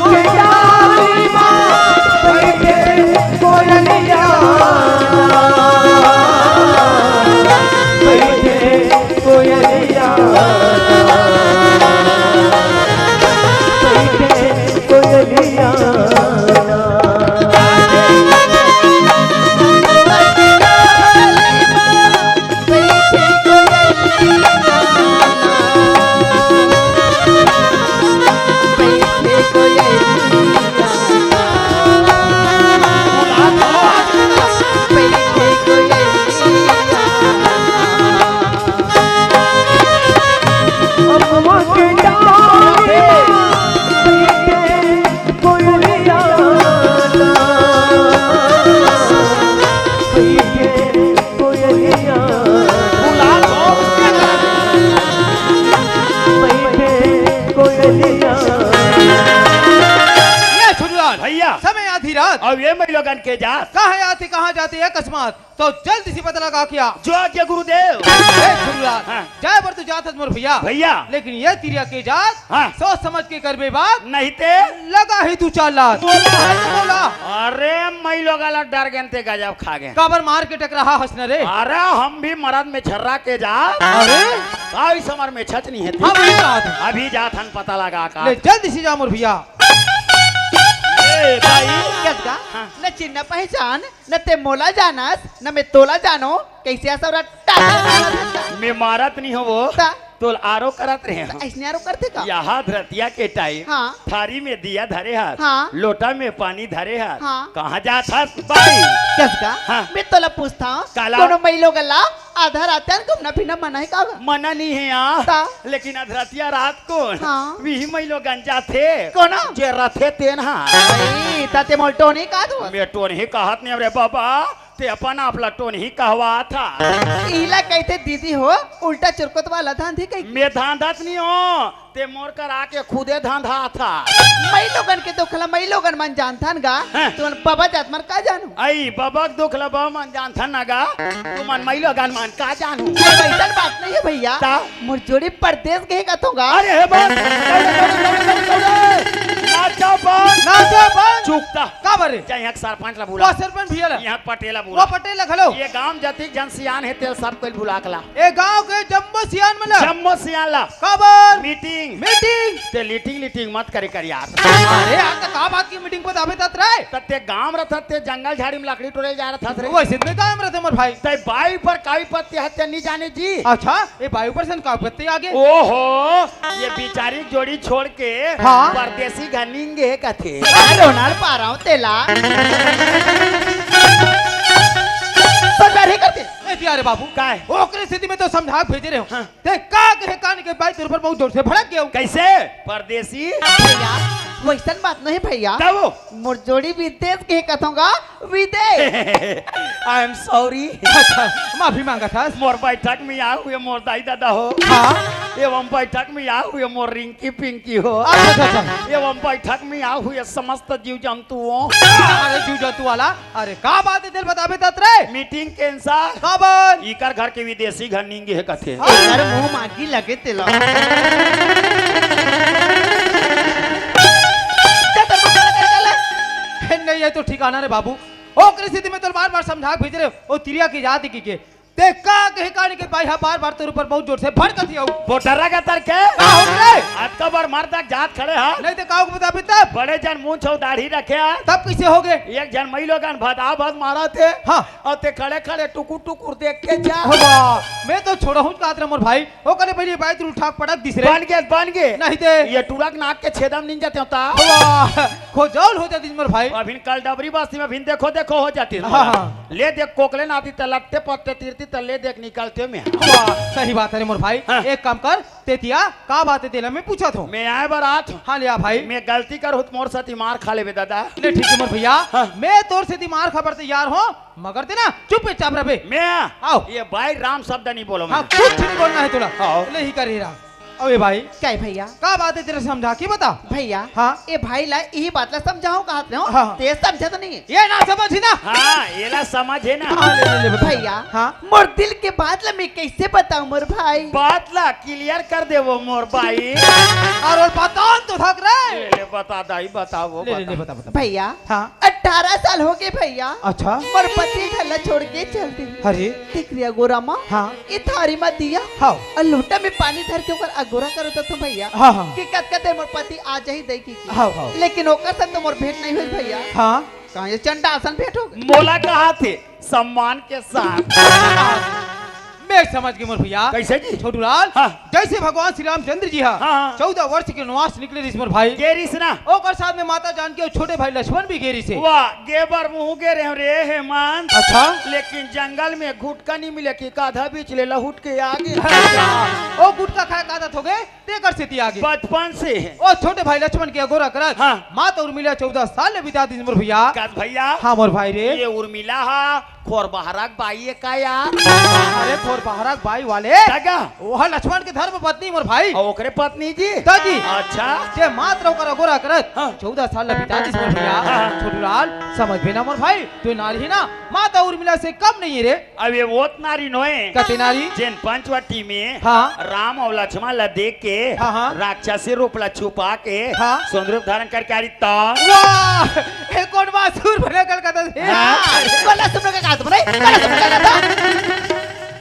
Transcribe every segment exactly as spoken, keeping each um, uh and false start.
के डाली मा बइठे कोयलिया, बइठे कोयलिया, बइठे कोयलिया। ये सुन लाल, भैया। समय आधी रात। अब ये मैं लोगन के जात। कहाँ आते, कहाँ जाते अकस्मात? तो जल्दी से पता लगा के आ। जो आज्ञा गुरुदेव। हे सुरलाल, हाँ। जाए बर तो जात हस मोर भैया। भैया। लेकिन ये तिरिया के जात, हाँ। सोच समझ के करबे बात। नहीं ते? लगा ही तू चार लात। बोला है तो बोला। अरे, मैं लोग वाला डर गेन ते गजब खा गए। काबर मार के टकराहा हस न रे? अरे, हम भी मरद में छर्रा के जात। अरे? का इस हमर में छच नहीं है ते? हाँ, वही बात है। अभी जात हन पता लगा का। ले, जल्दी से जा मोर भैया। ए, भाई। कस का? हाँ। न चिन्ह पहचान, न ते मोला जानस, न मैं तोला जानो, कैसे असवरा टाटा मारत हस? मैं मारत नहीं हो वो। ता? तोल आरो करत रहे हो। ऐसने आरो करते का? यहाँ धरतिया के टाइम हाँ। थारी में दिया धरे हस, हाँ। लोटा में पानी धरे हस। हाँ। कहाँ जात हस बाई? कस का? हाँ। मैं तोला पूछता हूँ, काला? कोनो मई लोग ला आधा रात अन घूमना फिरना मना है का गा? मना नहीं है यहाँ। ता? लेकिन अधरतिया रात को हाँ। विही मई लोगन जाथे। कोना? जे रथे तेन हा। भाई, ता ते मोल टोनी का दो? मैं टोनी कहत नहीं रे बाबा, ते अपन आप ला टोनी कहवात हा। इला कहते दीदी हो, उल्टा चुरकुत वाला धांधी कही। मैं धांधत नहीं हो, ते मोर करा के खुदे धांधा था। मई लोगन के दुख ला मई लोगन मन जानथन गा। हाँ। तुमन बाबा जात मन का जानू? आई बाबा के दुख ला बाबा मन जानथन ना गा। तुमन मई लोगन मन का जानू? ये वैसन बात नहीं है भैया। ता? मोर जोड़ी परदेस गए का तो गा। अरे हे बात। नाचा बंद। नाचा बंद। चुकता। का बरे? जा यहाँ के सरपंच ला बुला। वो सरपंच भैया ला। यहाँ पटेला वो बुला। पटेला घलो। ये गांव जतिक जन सियान है तेल सब कोई बुला के ला। ए गांव के जम्मो सियान मन ला। जम्मो सियान ला। काबर? मीटिंग। मीटिंग। ते लीटिंग लीटिंग मत करे कर यार। अरे यार, त का बात की मीटिंग बताबे तात रे? त ते गांव रथत ते जंगल झाड़ी में लकड़ी टोरे जा रथत रे। वैसे त मैं गांव में रथे मोर भाई। ते बाई पर काई पत्ती हत्या नहीं जाने जी। अच्छा, ए बाई पर सन का पत्ती आगे? ओहो, ये बिचारी जोड़ी छोड़ के हाँ। परदेसी घर निंगे कथे। अरे होनार पा रहा हूँ तेला। तो डर ही करते। ए, दिया रे बाबू। काय? ओकरे स्थिति में तो समझा के भेजे रहे हो। हाँ। ते का कहे कान के बाई तोर पर बहुत जोर से भड़क गयो। कैसे? परदेसी? भैया, वैसन बात नहीं भैया। तब? मोर जोड़ी विदेश के कथोंगा, विदेश। I am sorry। अच्छा, माफी मांगा था। मोर बैठक में आए हुए मोर दाई दादा हो। हाँ। एवं बैठक में आए हुए मोर रिंकी पिंकी हो। अच्छा, अच्छा, अच्छा। एवं बैठक में आए हुए समस्त जीव जंतुओं। अरे जीव जंतु वाला, अरे, का बात हे, तेल बताबे तत रे? Meeting cancel। काबर? इकर घर के विदेशी घर निंगे हे कथे। अरे, मुंह मांगी लगे तेला। हे, नहीं, ये तो ठिकाना रे बाबू। ओकरे स्थिति में तो बार-बार समझा के भेज रहे हो, ओ तिरिया के जात की के। ते का कहे कानी के बाई हा बार-बार तोर ऊपर बहुत जोर से भड़कत ही हूँ। बोटरा का तर के? का हो रे? अतका बड़ मर्द तक जात खड़े हा? नहीं ते का हो बताबे तब? बड़े जन मूंछ अउ दाढ़ी रखे हा। तब कैसे हो गए? एक जन मई लोगन भदा भद मारत हे। हाँ। अउ ते खड़े खड़े टुकुर टुकुर देख के जा। हो बा, मैं तो छोड़ा हूँ कात रे मोर भाई। ओ कने पहली बाई तू ठाक पड़क दिस रे। बन गे, बन गे। नहीं ते। ये टुरक नाक के छेदम निंजा ते होता। हो बा, खोजौल हो जाती मोर भाई। अभिन कल डबरी बस्ती में अभिन देखो देखो हो जाती। हाँ, हाँ। ले देख, कोकले नाती त लत्ते पत्ते तीरती त ले देख निकलते में। वाह, सही बात हे रे मोर भाई। हाँ। एक काम कर, ते तिया का बात हे तेला मैं पूछत हूँ। मैं आए बर आत हूँ। हाँ, ले आ भाई। मैं गलती कर हुत मोर साथी मार खा लेबे दादा। ले ठीक हे मोर भैया, हाँ। मैं तोर साथी मार खाबर तैयार हूँ, मगर ते ना चुपचाप रहबे। मैं? आओ। ये भाई राम शब्द नहीं बोलो हाँ, मैं। कुछ नहीं बोलना हे तोला। हाँ। ले ही कर ही रहा। अबे भाई, का हे भैया? का बात हे तेला समझा के बता। भैया, हाँ। ए भाई ला इही बात ला समझाहूं कहत रहेंव, हाँ, हाँ। ते समझत नहीं हे। ये ना समझ ही ना। हाँ, एला समझ हे ना। हाँ, ले, ले, ले, बता। भैया, हाँ। मोर दिल के बात ला मैं कइसे बतांव मोर भाई? बात ला clear कर देवो मोर भाई। अरे बता तो थक रे। ले, ले, बता दाई, बता वो, ले, ले, बता। ले, बता, बता। भैया, हाँ। अठारह साल हो गे भैया। अच्छा। मोर पति घर ला छोड़ के चल दे। अरे। देख रे अगोरा मा। हाँ। ए थारी मा दिया। हाँ। अउ लोटा में पानी धर के ओकर अगोरा करत हों भैया। हाँ, हाँ। कि कतका देर मोर पति आ जाही दई के। हाँ, हाँ। लेकिन ओकर संग तो मोर भेंट नहीं होइस भैया। हाँ। कहाँ ये चंडाल सन भेंट हो गे। मोला कहाथे सम्मान के साथ। मैं समझ गेंव मोर भैया। कइसे जी? छोटू लाल, हाँ। जइसे भगवान श्री रामचंद्र जी ह हाँ, हाँ। चौदह वर्ष के वनवास निकले रिहिस मोर भाई। गे रिहिस ना। ओकर साथ में माता जानकी अउ छोटे भाई लक्ष्मण भी गे रिहिस हे। वाह, गे बर महूं गे रहेंव रे हेमंत। अच्छा। लेकिन जंगल में गुटका नहीं मिले कि आधा बीच ले लहुट के आ गे। ओ गुटका खाय के आदत हो गे, तेकर सेती आ गे। बचपन से हे। ओ छोटे भाई लक्ष्मण के अगोरा करत हाँ। माता उर्मिला चौदह साल ले बिता दिस मोर भैया। कस भैया? हाँ मोर भाई रे। ये उर्मिला हा खोरबहरा के बाई हे का यार? अरे खोरबहरा के बाई वाले। का गा? ओह लक्ष्मण के धर्म पत्नी मोर भाई। अउ ओकरे पत्नी जी? त जी। अच्छा। जे मात्र ओकर अगोरा करत हाँ। चौदह साल ले बिता दिस मोर भैया। हाँ। छोटू लाल, समझबे ना मोर भाई, तैं नारी हे ना, माता उर्मिला से कम नहीं हे रे। अब ये वो त नारी नोहे। कते नारी? जेन पंचवटी में हाँ। राम अउ लक्ष्मण ला देख के हाँ, हाँ। राक्षसी रूप ला छुपा के हाँ। सुंदर रूप धारण करके आ रही त। वाह! ए कोन बासुर बने कलकत्ता से? हाँ। बला सुन के कहा तुमने? बला सुन के कहा था?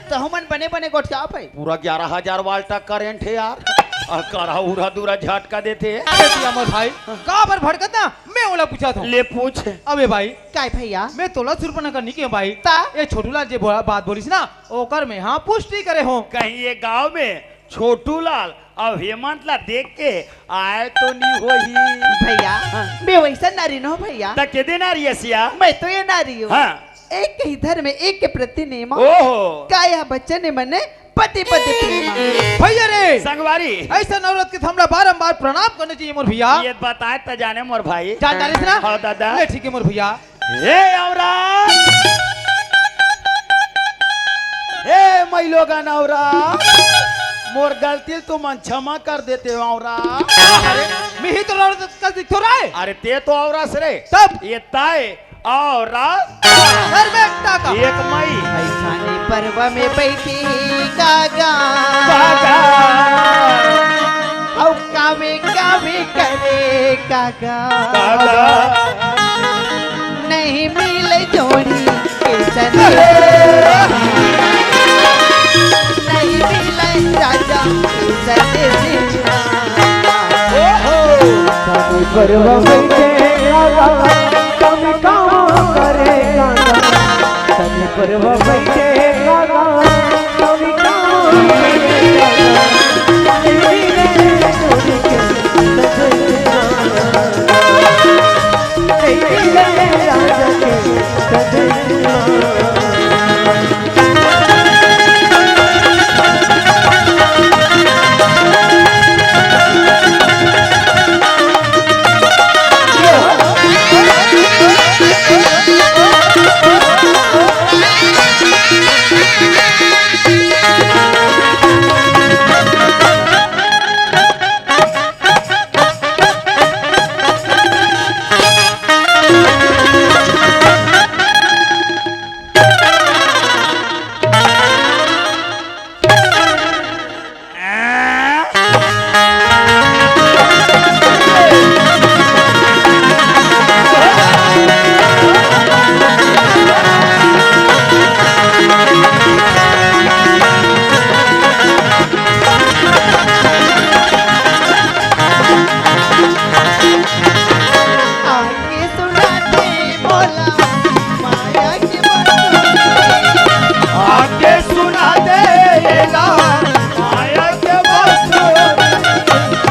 त हमन बने बने गोठिया पाई। पूरा ग्यारह हजार वाल्ट करंट हे यार। अउ करा उरा दूरा झटका देथे। ए दिया मोर भाई, का बर भड़कत ना? मैं ओला पूछत हों। ले पूछ। अबे भाई, काय भैया? मैं तोला सुर्पनखा नहीं केहेंव भाई। त? ए छोटू लाल जे बोला, बात बोलिस ना, ओकर मैं हाँ पुष्टि करे हों। कहीं ये गांव में छोटू लाल अउ हेमंत ला देख के आय तो नहीं होही। भैया, हाँ। मैं वइसन नारी नोहों भैया। त केदे नारी हस या? मैं तो ये नारी हों। हाँ। एक ही धर्म, एक के प्रति नेम। ओहो। काया वचन मन पति पति प्रेम। भैया रे। संगवारी। अइसन औरत के त हमला बारंबार प्रणाम करना चाहिए मोर भैया। ये बताय त जाने मोर भाई। जान डारिस ना? हाँ दादा। ले ठीक हे मोर भैया। हे औरत। हे मइलोगन औरत। मोर गलती ल तुमन क्षमा कर देते हो औरत। अरे, मैं ही तो औरत कस दिखथों रे। अरे ते तो औरत हस रे। तब? ये तैं औरत। धर्मेश काका। एक मई। अइसने परवा में बइठे काका। काका। अउ कामे कामे करे काका। काका। नहीं मिले जोड़ी के सने। अरे। नहीं मिले राजा के सने। ओहो। सनी परवा बइठे काका, कम काम करे काका। सनी परवा बइठे काका, कम काम करे काका। सनी रे छोड़ के सजना। सनी रे राजा के सजना। आके सुना दे मोला माया के बांसुरी। आके सुना दे ला माया के बांसुरी।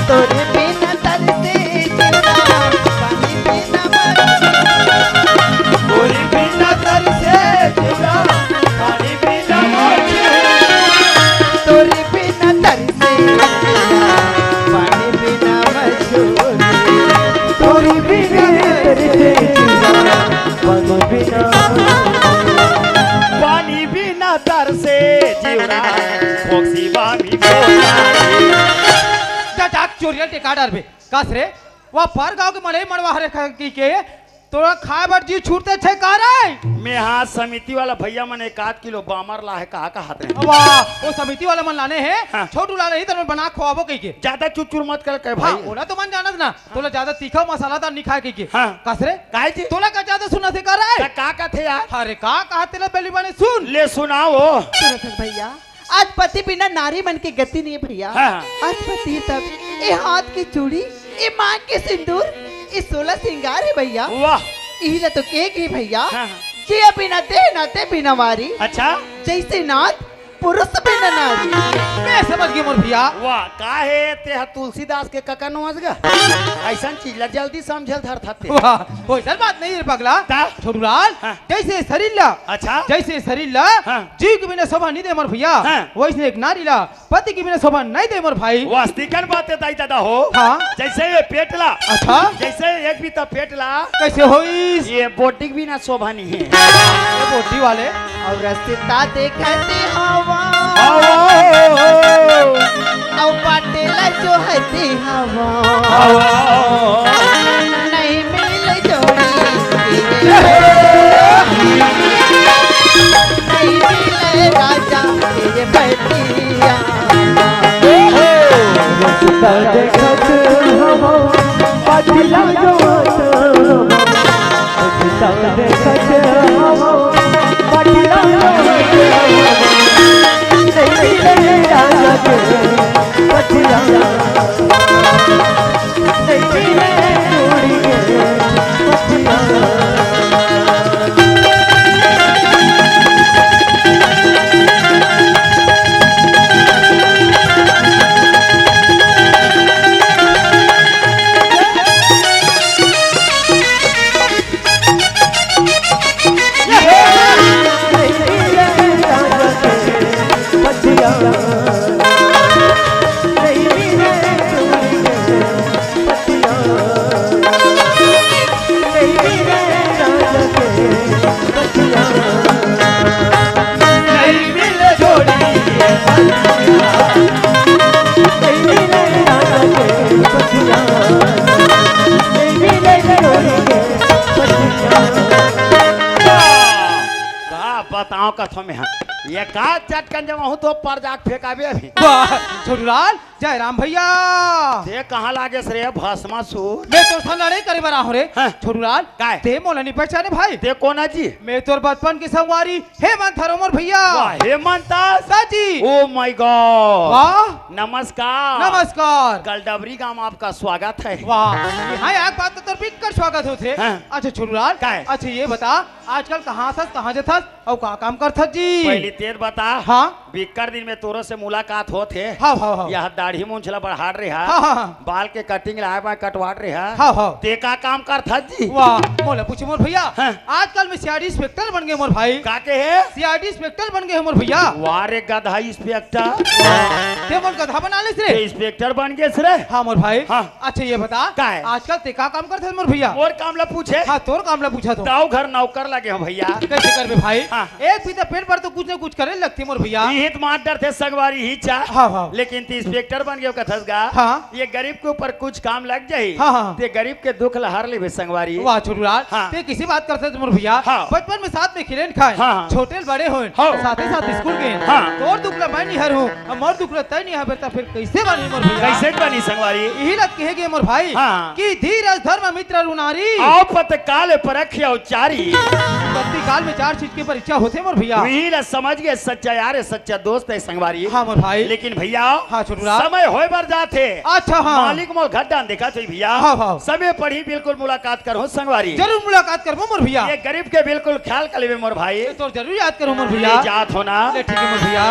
तोरे बिना तरसे जिउरा, पानी बिना मछरी। तोरे बिना तरसे जिउरा, पानी बिना मछरी। तोरे बिना तरसे जिउरा, पानी बिना मछरी। तोरे बिना तरसे जिउरा, पानी बिना, पानी बिना तरसे जिउरा, फोक्सी बामी बोला रे। तोरिया टेका डारबे। कस रे, वो पर गांव के मनई मरवा हरे कहिके तोला खाए बर जी छूटथे का रे? मैं हा समिति वाला भैया मन एक आध किलो बामर ला हे, कहा कहात रहे। वाह, वो समिति वाला मन लाने हे। हाँ। छोटू लाल ही तर में बना खवाबो कहिके। ज्यादा चुरचुर मत कर कहे भाई। हाँ, ओला तो मन जानत ना, तोला ज्यादा तीखा मसालादार नहीं खाए कहिके। हाँ। कस रे? काहे जी? तोला का ज्यादा सुना थे का रे? का, का कथे यार? अरे का कहा तेला बेली बने सुन। ले सुनाओ। सुनत हस भैया, आज पति बिना नारी मन के गति नहीं भैया। हाँ, हाँ। आज पति तब ए हाथ के चूड़ी, ए मांग के सिंदूर, ए सोला सिंगार हे भैया। वाह। इही ला तो कहे गे भैया, हाँ, हाँ। जिया बिना देह ना ते बिना वारी। अच्छा। जैसे नाथ पुरुष बिना नारी। मैं समझ गे मोर भैया। वाह, का हे ते ह तुलसीदास के कका नोच गा? ऐसन चीज ला जल्दी समझल धरथते। वाह, वैसन बात नहीं रे पगला। ता? छोटूलाल, हाँ। जैसे शरीर ला, अच्छा। जैसे शरीर ला, हाँ। जीव के बिना शोभा नहीं दे मोर भैया, हाँ। वैसे एक नारी ला पति के बिना शोभा नहीं दे मोर भाई। वास्तविकन बात हे दाई दादा हो। हाँ। जैसे ये पेट ला, अच्छा। जैसे एक भी तो पेट ला, कैसे होइस? ये बोटी के बिना शोभा नहीं हे। ये बोटी वाले। अउ रस्ता देखते हवा। हवा। अउ बाटे ला जोहते हवा। हवा। नहीं मिल जोड़ी। नहीं मिल राजा तेरे बतिया। ओहो। रस्ता देखत हवा, बाटे ला जोहत हवा। का बताओ कथो में, हाँ। ये का चटकन जमा हूँ तो पर जाके फेंकाबे अभी। वाह, छोटूलाल, जय राम भैया। ते कहाँ लागेस रे भस्मासुर? मैं तोर संग लड़ाई करे बर आहूँ रे। हाँ। छोटूलाल, काय? ते मोला नहीं पहचाने भाई। ते कोन हे जी? मैं तोर बचपन के संगवारी हेमंत हरों मोर भैया। वाह, हेमंत? हाँ जी। Oh my God। वाह। नमस्कार। नमस्कार। कल डबरी गांव में आपका स्वागत है। वाह, यहाँ एक बात तो तोर बिक्कट स्वागत होथे। हाँ। अच्छा छोटूलाल, काय? अच्छा ये बता, आजकल कहाँ थस, कहाँ जथस, अउ का काम करथस जी? पहली तेर बता। हाँ। बिक्कट दिन में तोरो से मुलाकात होत हे। हाँ, हाँ, हाँ। यह दाढ़ी मूंछ ला बढ़ात रहा। हाँ, हाँ, हाँ। बाल के cutting ला आए बाय कटवात रहा। हाँ, हाँ। ते का काम करथस जी? वाह, मोला पूछे मोर भैया। हाँ। आजकल मैं CID inspector बन गे मोर भाई। का के हे? CID inspector बन गे हे मोर भैया। वाह रे गधा inspector। ते मोर गधा बना लेस रे। ते inspector बन गेस रे। हाँ मोर भाई। हाँ। अच्छा ये बता, का हे? आजकल ते का काम करथस मोर भैया? मोर काम ला पूछे? हाँ, तोर काम ला पूछत हूँ। दाऊ घर नौकर लगे हूँ भैया। कैसे करबे भाई? हाँ। एक पीता पेट बर तो कुछ ना कुछ करे लगथे मोर भैया। इही त मार डरथे संगवारी ही चा। हाँ, हाँ। लेकिन ते inspector बन गे कथस गा। हाँ। ये गरीब के ऊपर कुछ काम लग जाही। हाँ, हाँ। ते गरीब के दुख ला हर लेबे संगवारी। वाह छोटूलाल, हाँ। ते किसी बात करथस मोर भैया। हाँ। बचपन में साथ में खेलेन खाएन, हाँ, हाँ। छोटे ले बड़े होएन, हाँ। साथे साथ स्कूल गेन। हाँ। तोर दुख ला मैं नहीं हरहूँ, अउ मोर दुख ला तैं नहीं हरबे, त फिर कैसे बनही मोर भैया? कैसे बनही संगवारी? इही ला कहे गे मोर भाई हाँ। कि धीरज धर्म मित्र अरु नारी। आपत काल परख अवचारी। आपत्ति काल में चार चीज के परीक्षा होथे मोर भैया। इही ला समझ गे सच्चा यार हे, सच्चा दोस्त हे संगवारी। हाँ मोर भाई। लेकिन भैया हाँ, छोटूलाल। समय होय बर जाथे। अच्छा हाँ। मालिक मोर घर डाहन देखत होही भैया। हाँ, हाँ। समय पड़ही बिल्कुल मुलाकात करहूँ संगवारी। जरूर मुलाकात करबो मोर भैया। ये गरीब के बिल्कुल ख्याल कर लेबे मोर भाई। ये तो जरूर याद करहूँ मोर भैया। ले जात हूँ ना। ले ठीक हे मोर भैया।